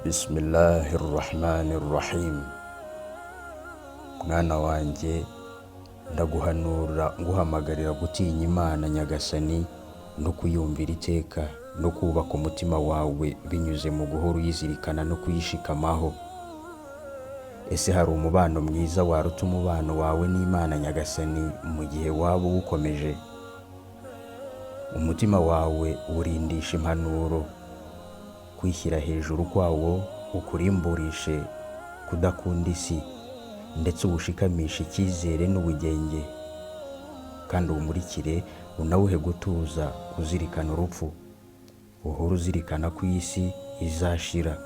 Bismillahi rahmani rahim. Mwana wanjye, ndaguhanura nguhamagarira gutinya Imana Nyagasani no kuyumvira iteka no kubaka umutima wawe binyuze mu guhora uyizirikana no kuyishikamaho. Ese hari umubano mwiza waruta umubano wawe n'Imana Nyagasani mu gihe waba uwukomeje? Umutima wawe urindisha impanuro, kwishyira hejuru kwawo ukurimburishe kudakunda isi, ndetse uwushikamishe icyizere n'ubugenge, kandi uwumurikire unawuhe gutuza uzirikana urupfu. Uhore uzirikana ko iyi si izashira,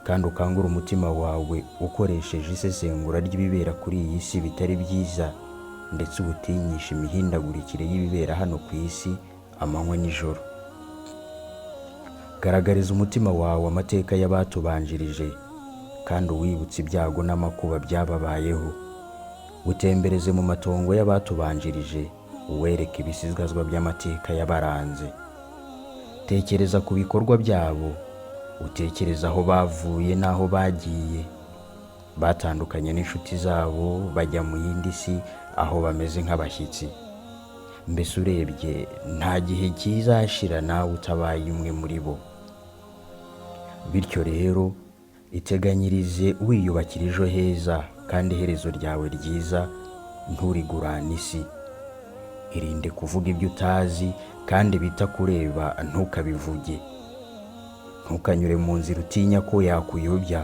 kandi ukangure umutima wawe ukoresheje isesengura ry'ibibera kuri iyi si bitari byiza, ndetse uwutinyishe imihindagurikire y'ibibera hano ku isi amanywa n'ijoro. Garagariza umutima wawe amateka y'abatubanjirije, kandi uwibutse ibyago n'amakuba byababayeho. Utembereze mu matongo y'abatubanjirije, uwereke ibisigazwa by'amateka yabaranze. Tekereza ku bikorwa byabo, utekereze aho bavuye n'aho bagiye. Batandukanye n'inshuti zabo bajya mu yindi si aho bameze nk'abashyitsi. Mbese urebye nta gihe kizashira nawe utabaye umwe muri bo. Bityo rero iteganyirize wiyubakira ejo heza, kandi iherezo ryawe ryiza nturigurane isi. Irinde kuvuga ibyo utazi, kandi ibitakureba ntukabivuge. Ntukanyure mu nzira utinya ko yakuyobya,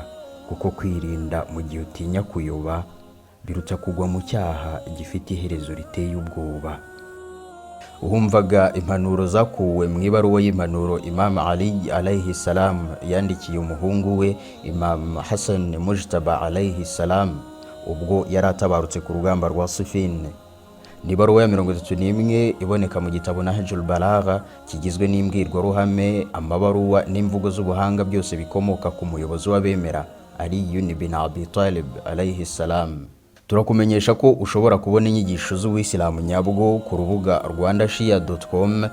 kuko kwirinda mu gihe utinya kuyoba biruta kugwa mu cyaha gifite iherezo riteye ubwoba. Wumvaga impanuro zakuwe mu ibaruwa y'impanuro Imam Ali alayhi salam yandikiye umuhungu we Imam Hassan Mujtaba alayhi salam ubwo yari atabarutse ku rugamba rwa Siffin. Ni ibaruwa ya 31 iboneka mu gitabo Nahjul Balagha, kigizwe n'imbwirwaruhame, amabaruwa n'imvugo z'ubuhanga, byose bikomoka ku muyobozi w'abemera Ali bin Abi Talib alayhi salam. Turakumenyesha ko ushobora kubona inyigisho z'Ubuyisilamu nyabwo ku rubuga rwandashia.com.